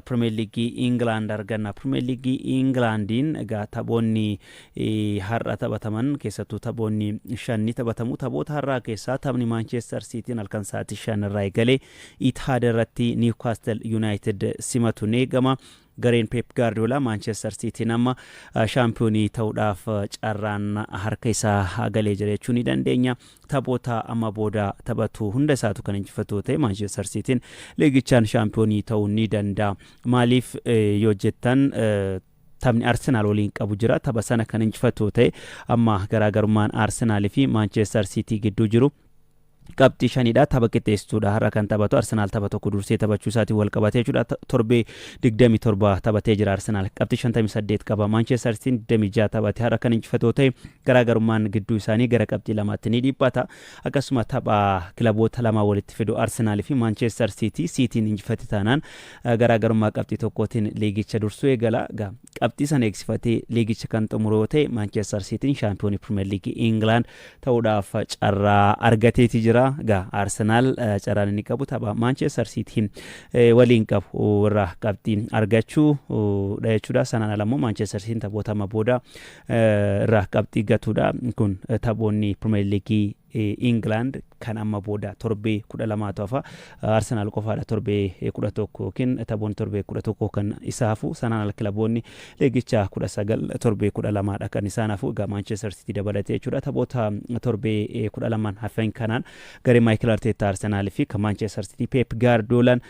Pirimeer Liigii Ingilaand arganna. Pirimeer Liigii Ingilaandiin egaa taphoonni har'a taphataman keessattuu taphoonni shan ni taphatamu. Taphoota har'aa keessaa taphni Maanchestar Siitiin halkan sa'aatii 5 irraa eegalee Itaad irratti Niwkaastel Yuunaayitid simatu ni eegama. Gareen Pep Gaardiyoolaa Maanchestar Siitiin amma shaampiyoonii ta'uudhaaf carraan harka isaa galee jira jechuu ni dandeenya. Taphoota amma booda taphatu hunda isaatu kan injifatu ta'e Maanchestar Siitiin liigichaan shaampiyoonii ta'uu ni danda'a. Maaliif yoo jettan, taphni Arsenaal waliin qabu jira. Tapha sana kan injifatu ta'e amma garaagarummaan Arsenaalii fi Maanchestar Siitii gidduu jiru qabxii 5dha. Tapha qixxeessituudha har'a kan taphatu. Arsenaal tapha tokko dursee taphachuu isaatiin wal qabatee jechuudha. Torbee 27 taphatee jira Arsenaal. Qabxii 58 qaba. Maanchestar Siitiin 26 taphate. Har'a kan injifatu ta'e garaagarummaan gidduu isaanii gara qabxii 2tti ni dhiphata. Akkasuma tapha kilaboota lama walitti fidu, Arsenaalii fi Maanchestar Siitii, Siitiin injifate taanaan garaagarummaa qabxii tokkootiin liigicha dursuu eegala. Qabxii sana eegsifatee liigicha kan xumuru yoo ta'e, Maanchestar Siitiin shaampiyoonii Pirimeer Liigii Ingilaand ta'uudhaaf carraa argateeti jira. Egaa Arsenaal carraan inni qabu tapha Maanchestar Siitiin waliin qabu irraa qabxii argachuu dha jechuudha. Sanaan ala immoo Maanchestar Siitiin taphoota amma booda irraa qabxii gatuudha. Kun taphoonni Pirimeer Liigii Ingilaand kan amma booda torbee 12tu hafa. Arsenaal qofaadha torbee 11 yookiin taphoonni torbee 11 kan isa hafu. Sanaan ala kilaboonni liigichaa 19 torbee 12dha kan isaan hafu. Egaa Maanchestar Siitii dabalatee jechuudha. Taphoota torbee 12n hafan kanaan garee Maayikil Arteettaa Arsenaal fi kan Maanchestar Siitii Peep Gaardoolaan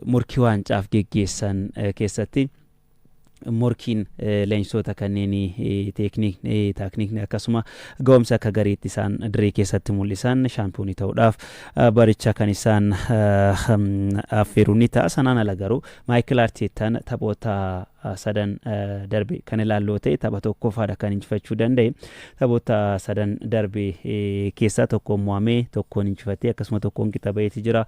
morkii waancaaf geggeessan keessatti morkiin leenjisoota kanneen teeknikni, taaknikni, akkasuma ga'umsa akka gareetti isaan dirree keessatti mul'isan shaampiyoonii ta'uudhaaf baricha kan isaan affeeru ni ta'a. Sanaan ala garuu Maayikil Arteettaan taphoota sadan darbe kan ilaallu ta'e, tapha tokkoffaadha kan injifachuu danda'e. Taphoota sadan darbe keessaa tokkoon mo'amee, tokkoon injifatee, akkasuma tokkoon qixa ba'eeti jira.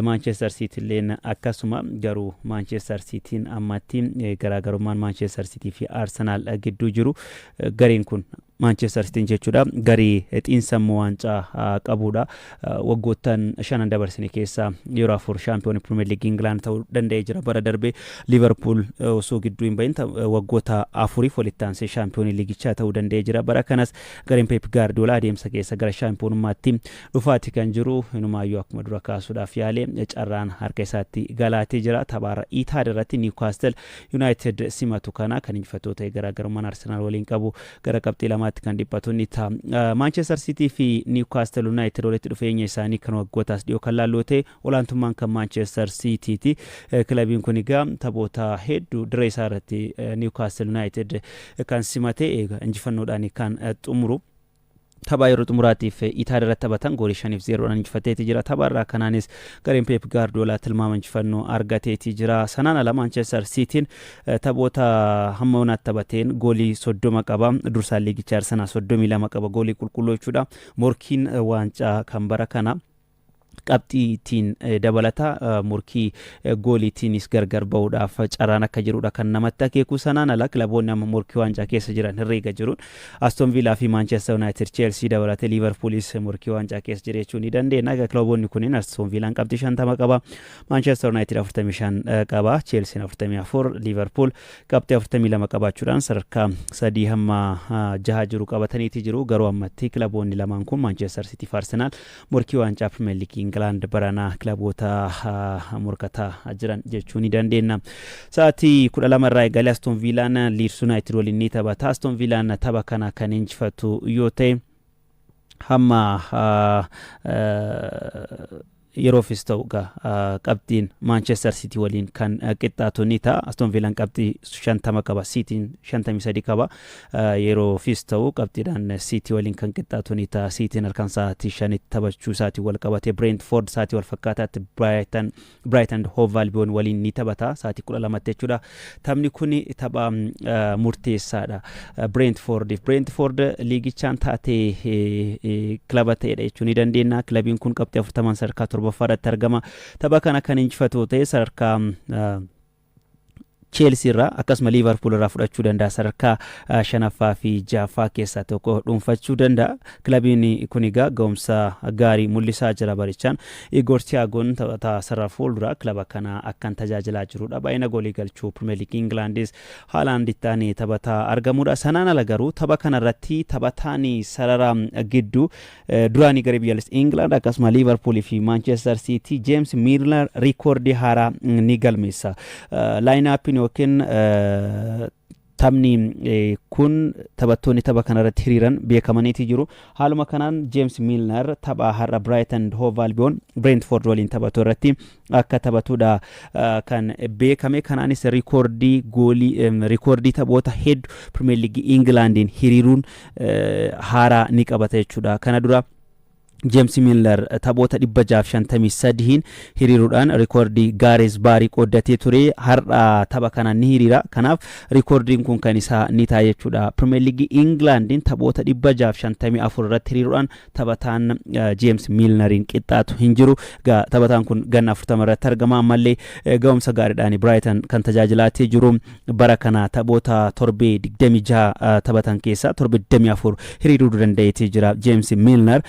Maanchestar Siitii illeen akkasuma. Garuu Maanchestar Siitiin ammatti garaagarummaan Maanchestar Siitii fi Arsenaal gidduu jiru, gareen kun, Maanchestar Siitiin jechuudha, garee xiinsammuu waancaa qabudha. Waggoottan shanan dabarsine keessaa yeroo afur shaampiyoonii Pirimeer Liigii Ingilaand ta'uu danda'ee jira. Bara darbe Liivarpuul osoo gidduu hin bahin waggoota afuriif walitti aansee shaampiyoonii liigichaa ta'uu danda'ee jira. Bara kanas gareen Peep Gaardiyoolaa adeemsa keessa gara shaampiyoonummaatti dhufaati kan jiru. Inumaayyuu akkuma dura kaasuudhaaf yaale carraan harka isaatti galaatee jira. Taphaarra Itaad irratti Niwkaastel Yuunaayitid simatu kana kan injifatoo ta'e garaagarummaan Arsenaal waliin qabu gara qabxii 2tti kan dhiphatu ni ta'a. Maanchestar Siitii fi Niwkaastel Yuunaayitid walitti dhufeenya isaanii kan waggootaas dhiyoo kan laalluu ta'e, olaantummaan kan Maanchestar Siitiiti. Kilabiin kun egaa taphoota hedduu dirree isaa irratti Niwkaastel Yuunaayitid kan simate injifannoodhaan kan xumuru. Tapha yeroo xumuraatiif Itaad irratti taphatan goolii 5-0dhaan injifateeti jira. Tapha irraa kanaanis gareen Peep Gaardiyoolaa tilmaama injifannoo argateeti jira. Sanaan ala Maanchestar Siitiin taphoota hamma yoonaatti taphateen goolii 30 qaba. Dursaan liigichaa Arsenaal 32 qaba, goolii qulqulluu jechuudha. Morkiin waancaa kan bara kana qabxiitiin dabalata morkii gooliitiinis gargar ba'uudhaaf carraan akka jirudha kan namatti akeeku. Sanaan ala kilaboonni amma morkii waancaa keessa jiran herreega jiruun Aston Villaa fi Manchester United, Chelsea dabalatee Liverpoolis morkii waancaa keessa jira jechuu ni dandeenya. Egaa kilaboonni kunneen, Aston Villaan qabxii 50 qaba, Manchester United 45 qaba, Chelsea 44, Liverpool qabxii 42 qabaachuudhaan sadarkaa sadii hamma jaha jiru qabataniiti jiru. Garuu ammatti kilaboonni lamaan kun, Manchester City fi Arsenal, morkii waancaa Pirimeer Liigii Ingilaand baranaa kilaboota morkataa jiran jechuu ni dandeenya. Sa'aatii 12 irraa eegalee Aston Viilaan Liids Yuunaayitid waliin ni taphata. Aston Viilaan tapha kana kan injifatu yoo ta'e, hamma yeroofis ta'u qabxiin Maanchestar Siitii waliin kan qixxaatu ni ta'a. Aston Viilaan qabxii 50 qaba. Siitiin 53 qaba. Yeroofis ta'u qabxiidhaan Siitii waliin kan qixxaatu ni ta'a. Siitiin halkan sa'aatii 5tti taphachuu isaatiin wal qabate Brentford sa'aatii wal fakkaataatti Brighton Hove Albion waliin ni taphata sa'aatii 12tti jechuudha. Taphni kun tapha murteessaadha. Brentfordiif. Brentford liigichaan taatee kilaba ta'edha jechuu ni dandeenya. Kilabiin kun qabxii 40n sadarkaa torbaffaarratti argama. Tapha kana kan injifatu ta'e sadarkaa Cheelsii irraa akkasuma Liivarpuul irraa fudhachuu danda'a. Sadarkaa shanaffaa fi ja'affaa keessaa tokko dhuunfachuu danda'a. Kilabiin kun egaa ga'umsa gaarii mul'isaa jira barichaan. Igor Tiyaagoon taphataa sarara fuulduraa kilaba kanaa akkan tajaajilaa jirudha. Baay'ina goolii galchuu Pirimeer Liigii Ingilaandis Haalaand itti aanee taphataa argamudha. Sanaan ala garuu tapha kanarratti taphataan sarara gidduu duraanii garee biyyaalessa Ingilaand akkasuma Liivarpuulii fi Maanchestar Siitii Jeems Miilnar riikoordii haaraa ni galmeessa. Laayinaappiin yookiin taphni kun taphattoonni tapha kanarratti hiriiran beekamaniiti jiru. Haaluma kanaan Jeems Miilnar tapha har'a Biraaytan Hoov Albiyoon Bireentfoord waliin taphatu irratti akka taphatudha kan beekame. Kanaanis riikoordii goolii riikoordii taphoota hedduu Pirimeer Liigii Ingilaandiin hiriiruun haaraa ni qabata jechuudha. Kana dura Jeems Miilner taphoota 653n hiriiruudhaan rikoordii Gaareez Baarii qooddatee ture. Har'a tapha kanaan ni hiriira. Kanaaf rikoordiin kun kan isaa ni ta'a jechuudha. Pirimeer Liigii Ingilaandiin taphoota 654 irratti hiriiruudhaan taphataan Jeems Miilneriin qixxaatu hin jiru. Taphataan kun ganna 40 irratti argama. Ammallee ga'umsa gaariidhaan Biraayitan kan tajaajilaatii jiru. Bara kana taphoota torbee 26 taphatan keessaa torbee 24 hiriiruu danda'eetii jira. Jeems Miilner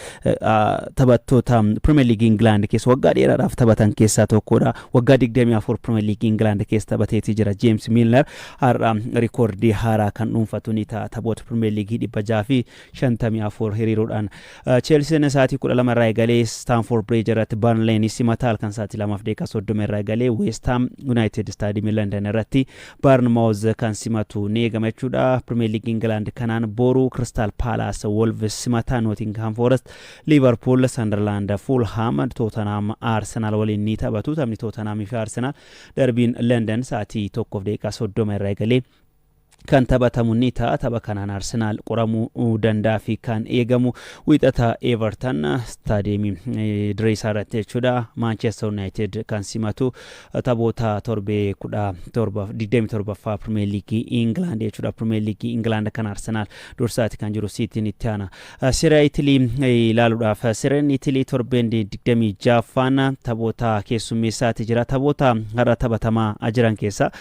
taphattoota Pirimeer Liigii Ingilaand keessa waggaa dheeraadhaaf taphatan keessaa tokkodha. Waggaa 24 Pirimeer Liigii Ingilaand keessa taphateetii jira. Jeems Miilner har'a rikoordii haaraa kan dhuunfatu ni ta'a. Taphoota Pirimeer Liigii 654 hiriiruudhaan. Cheelsiin sa'aatii 12 irraa eegalee Staanfoord Biriij irratti Barnleen simata. Halkan sa'aatii 2:30 irraa eegalee West Ham United Istaadiyeemii London irratti Baarnmaawuz kan simatu ni eegama jechuudha. Pirimeer Liigii Ingilaand kanaan boru Kiristaal Paalaas Wolves simata. Nootingham Forest Liivarpuul, Sanderlaand Fulham, Tootanhaam Arsenaal waliin ni taphatu. Taphni Tootanhaamii fi Arsenaal darbiin London sa'aatii 1:30 irraa eegalee kan taphatamu ni ta'a. Tapha kanaan Arsenaal qoramuu danda'a fi kan eegamu wiixata Everton istaadiyeemii dirree isaa irratti jechuudha. Manchester United kan simatu taphoota torbee 17, 27ffaa Pirimeer Liigii Ingilaand jechuudha. Pirimeer Liigii Ingilaand kan Arsenaal dursaati kan jiru, Siitiin itti aana. Seera Itilii ilaaluudhaaf, Seeraan Itilii torbeen 26ffaan taphoota keessummeessaati jira. Taphoota har'a taphatamaa jiran keessaa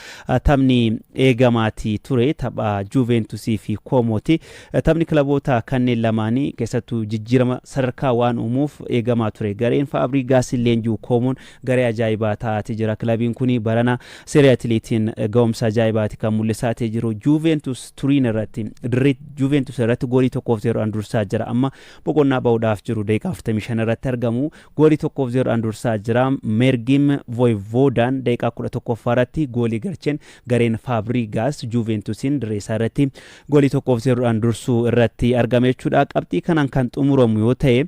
taphni eegamaati ture tapha Juventusii fi Koomooti. Taphni kilaboota kanneen lamaanii keessattuu jijjiirama sadarkaa waan uumuuf eegamaa ture. Gareen Faabrigaas leenji'u Koomoon garee ajaa'ibaa ta'aati jira. Kilabiin kun barana Seerii Itiliitiin ga'umsa ajaa'ibaati kan mul'isaatee jiru. Juventus Turiin irratti, dirree Juventus irratti goolii 1-0dhaan dursaa jira. Amma boqonnaa ba'uudhaaf jiru daqiiqaa 45 irratti argamu. Goolii 1-0dhaan dursaa jira. Mergim Voivodaan daqiiqaa 11ffaa irratti goolii galcheen gareen Faabrigaas Juventusiin dirree isaa irratti goolii 1-0dhaan dursuu irratti argame jechuudha. Qabxii kanaan kan xumuramu yoo ta'e,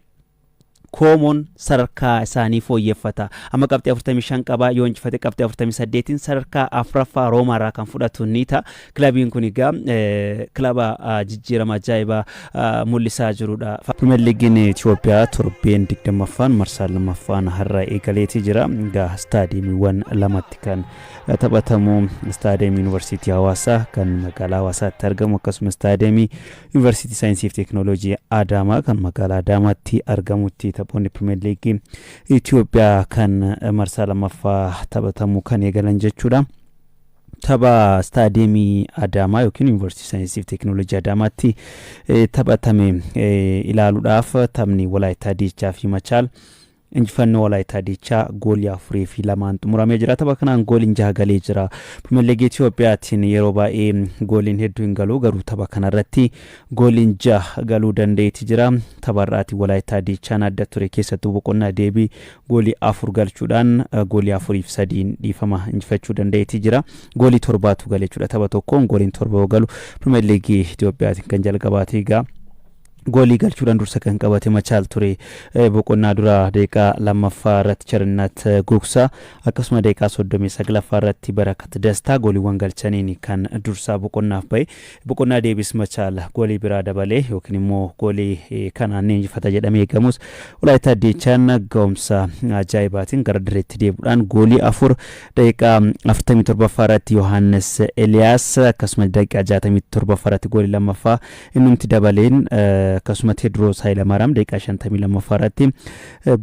Koomoon sadarkaa isaanii fooyyeffata. Amma qabxii 45 qaba. Yoo injifate qabxii 48n sadarkaa afuraffaa Roomaa irraa kan fudhatu ni ta'a. Kilabiin kun egaa kilaba jijjiirama ajaa'ibaa mul'isaa jirudha. Pirimeer Liigiin Itoophiyaa torbeen 20ffaan marsaa lammaffaan har'a eegaleetii jira. Egaa istaadiyeemiiwwan lamatti kan taphatamu, istaadiyeemii Yuunivarsiitii Hawaasaa kan magaalaa Hawaasaatti argamu, akkasumas istaadiyeemii Yuunivarsiitii Saayinsii fi Teekinooloojii Adaamaa kan magaalaa Adaamaatti argamutti taphoonni Pirimeer Liigii Itoophiyaa kan marsaa lammaffaa taphatamu kan eegalan jechuudha. Tapha istaadiyeemii Adaamaa yookiin Yuunivarsiitii Saayinsii fi Teekinooloojii Adaamaatti taphatame ilaaluudhaaf, taphni Walaayittaa Diichaa fi Machaal injifannoo Walaayittaa Diichaa goolii 4 fi 2n xumuramee jira. Tapha kanaan gooliin jaha galee jira. Pirimeer Liigii Itiyoophiyaatiin yeroo baay'ee gooliin hedduu hin galu, garuu tapha kanarratti gooliin jaha galuu danda'eeti jira. Tapha har'aati Walaayittaa Diichaan adda ture, keessattuu boqonnaa deebii goolii afur galchuudhaan, goolii 4 fi 3n, dhiifama, injifachuu danda'eeti jira. Goolii torbaatu gale jechuudha. Tapha tokkoon gooliin torba yoo galu Pirimeer Liigii Itiyoophiyaatiin kan jalqabaate egaa. Goolii galchuudhaan dursa kan qabate Machaal ture. Boqonnaa dura daqiiqaa lammaffaa irratti Charinnat Gugsaa, akkasuma daqiiqaa 39ffaa irratti Barakat Dastaa gooliiwwan galchaniin kan dursaa boqonnaaf bahe. Boqonnaa deebis Machaal goolii biraa dabalee yookiin immoo goolii kanaan ni injifata jedhamee eegamus, Walaayittaa Diichaan ga'umsa ajaa'ibaatiin gara dirreetti deebi'uudhaan goolii afur daqiiqaa 47ffaa irratti Yohaannis Eliyaas, akkasuma daqiiqaa 67ffaa irratti goolii lammaffaa innumti dabaleen Akkasuma Teediroos Hayilamaariyaam daqiiqaa 52ffaa irratti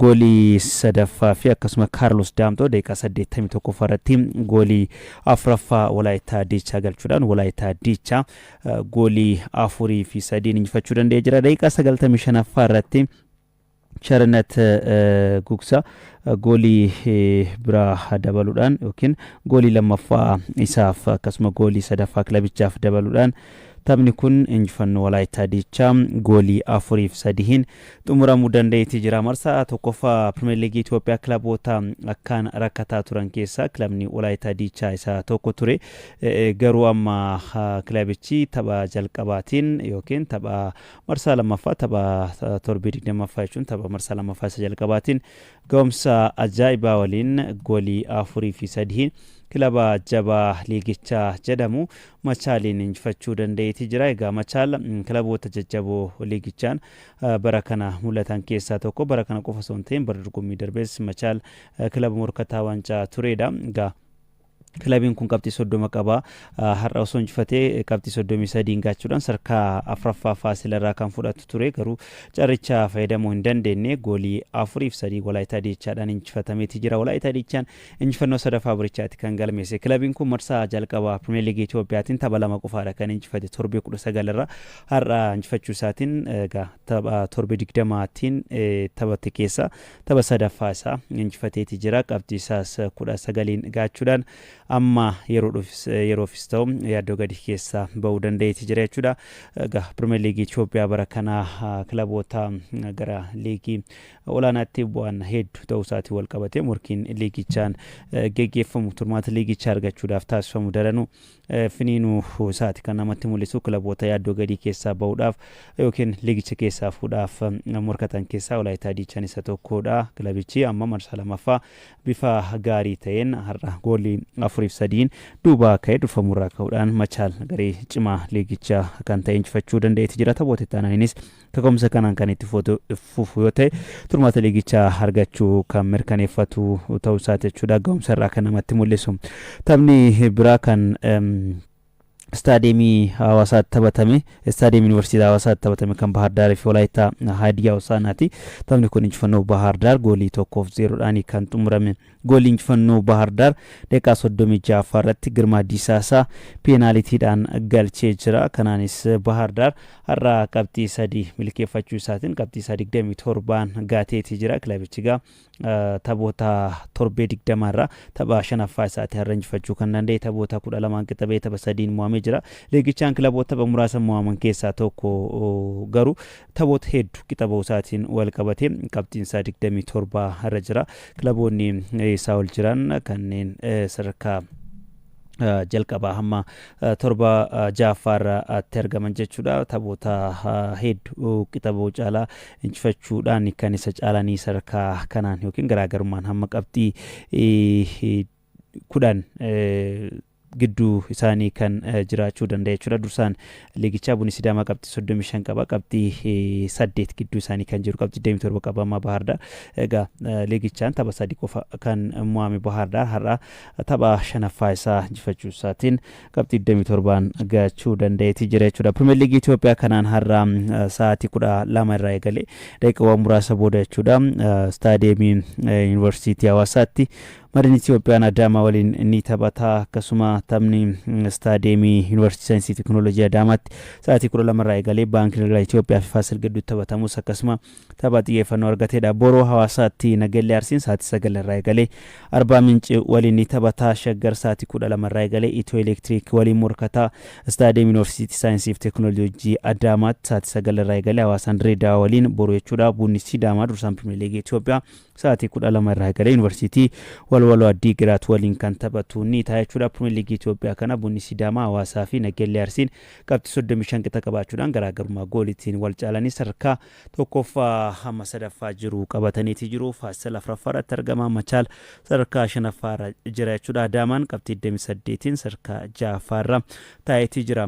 goolii sadaffaa fi akkasuma Kaarlos Daamtoo daqiiqaa 81ffaa irratti goolii afuraffaa Walaayittaa Diichaa galchuudhaan Walaayittaa Diichaa goolii 4 fi 3n injifachuu danda'ee jira. Daqiiqaa 95ffaa irratti Charnet Gugsa goolii biraa dabaluudhaan yookiin goolii lammaffaa isaaf akkasuma goolii sadaffaa kilabichaaf dabaluudhaan taphni kun injifannoo Walaayittaa Diichaa goolii 4 fi 3n xumuramuu danda'eetii jira. Marsaa tokkoffaa Pirimeer Liigii Itoophiyaa kilaboota akkaan rakkataa turan keessaa kilabni Walaayittaa Diichaa isa tokko ture. Garuu amma kilabichi tapha jalqabaatiin yookiin tapha marsaa lammaffaa, tapha torbee 20ffaa jechuun tapha marsaa lammaffaa isa jalqabaatiin ga'umsa ajaa'ibaa waliin goolii 4 fi 3n kilaba jabaa liigichaa jedhamu Machaaliin injifachuu danda'eetii jira. Egaa Machaal kilaboota jajjaboo liigichaan bara kana mul'atan keessaa tokko. Bara kana qofa osoo hin ta'in bara dorgommii darbees Machaal kilaba morkataa waancaa turedha. Egaa kilabiin kun qabxii 30 qaba. Har'a osoo injifatee qabxii 33n gaachuudhaan sadarkaa afuraffaa Faasilarraa kan fudhatu ture. Garuu carricha fayyadamuu hin dandeenye, goolii 4 fi 3 Walaayitaa Diichaadhaan injifatameeti jira. Walaayitaa Diichaan injifannoo sadaffaa barichaatti kan galmeesse. Kilabiin kun marsaa jalqabaa Pirimeer Liigii Itoophiyaatiin tapha lama qofaadha kan injifate torbee 19 irra. Har'a injifachuu isaatiin egaa tapha torbee 20tiin taphate keessa tapha sadaffaa isaa injifateeti jira. Qabxii isaas 19n gaachuudhaan amma yeroofis ta'u yaaddoo gadi keessaa ba'uu danda'eeti jira jechuudha. Egaa Pirimeer Liigii Itoophiyaa bara kana kilaboota gara liigii olaanaatti bu'aan hedduu ta'uu isaatiin wal qabatee morkiin liigichaan geggeeffamu turmaata liigichaa argachuudhaaf taasifamu daranuu finiinuu isaati kan namatti mul'isu. Kilaboota yaaddoo gadii keessaa ba'uudhaaf yookiin liigicha keessaa fuudhaaf morkatan keessaa Walaayitaa Diichaan isa tokkodha. Kilabichi amma marsaa lamaffaa bifa gaarii ta'een har'a goolii 4 fi 3n duuba ka'ee durfamurraa ka'uudhaan Machaal garee cimaa liigichaa kan ta'e injifachuu danda'eeti jira. Taphoota itti aananiinis kaka'umsa kanaan kan itti fufu yoo ta'e turmaata liigichaa argachuu kan mirkaneeffatu ta'uu isaati jechuudha. Ga'umsa irraa kan namatti mul'isu. Taphni biraa kan istaadiyeemii Hawaasaatti taphatame, istaadiyeemii Yuunivarsiitii Hawaasaatti taphatame kan Bahar Daarii fi Walaayittaa Haadiyaa Hosaanaati. Taphni kun injifannoo Bahar Daar goolii 1 fi 0dhaan kan xumurame. Goolii injifannoo Bahar Daar daqiiqaa 36ffaa irratti Girmaa Diisaasaa peenaalitiidhaan galchee jira. Kanaanis Bahar Daar har'a qabxii 3 milkeeffachuu isaatiin qabxii isaa 27n gaateetii jira. Kilabichi egaa taphoota torbee 20 irraa tapha shanaffaa isaati har'a injifachuu kan danda'e. Taphoota 12n qixa ba'ee tapha sadiin mo'amee jira. Liigichaan kilaboota tapha muraasa mo'aman keessaa tokko, garuu taphoota hedduu qixa ba'uu isaatiin wal qabatee qabxiin isaa 27 irra jira. Kilaboonni isaa ol jiran kanneen sadarkaa jalqabaa hamma torba ja'affaa irratti argaman jechuudha. Taphoota hedduu qixa ba'uu caalaa injifachuudhaan kan isa caalanii sadarkaa kanaan yookiin garaagarummaan hamma qabxii 10 gidduu isaanii kan jiraachuu danda'a jechuudha. Dursaan liigichaa Bunni Sidaamaa qabxii 35 qaba. Qabxii 8 gidduu isaanii kan jiru qabxii 27 qaba amma Bahar Daar. Egaa liigichaan tapha sadi qofa kan mo'ame Bahar Daar har'a tapha shanaffaa isaa injifachuu isaatiin qabxii 27n gahachuu danda'eeti jira jechuudha. Pirimeer Liigii Itoophiyaa kanaan har'a sa'aatii 12 irraa eegalee daqiiqaawwan muraasa booda jechuudha. Istaadiyeemii Yuunivarsiitii Hawaasaatti Mariin Itiyoophiyaan Adaamaa waliin ni taphata. Akkasuma taphni istaadiyeemii Yuunivarsiitii Saayinsii Teekinooloojii Adaamaatti sa'aatii 12 irraa eegalee Baankii Daldala Itoophiyaa fi Faasil gidduutti taphatamus akkasuma tapha xiyyeeffannoo argateedha. Boroo Hawaasaatti Nagellee Arsiin sa'aatii 9 irraa eegalee Arbaa Minci waliin ni taphata. Shaggar sa'aatii 12 irraa eegalee Itiyoo Elektiriik waliin morkata. Istaadiyeemii Yuunivarsiitii Saayinsii fi Teekinooloojii Adaamaatti sa'aatii 9 irraa eegalee Hawaasaan Dirree Dawaa waliin boru jechuudha. Bunni Sidaamaa dursaan Pirimeer Liigii Itoophiyaa sa'aatii 12 irraa eegalee Yuunivarsiitii Walwaloo Addiigiraat waliin kan taphatu ni ta'a jechuudha. Pirimeer Liigii Itoophiyaa kana Bunni Sidaamaa, Hawaasaa fi Nagellee Arsiin qabxii 35 qixa qabaachuudhaan garaagarummaa gooliitiin wal caalanii sadarkaa tokkoffaa hamma sadaffaa jiru qabataniiti jiru. Faasil afuraffaa irratti argama. Machaal sadarkaa shanaffaa irra jira jechuudha. Adaamaan qabxii 28n sadarkaa ja'affaa irra taa'eetii jira.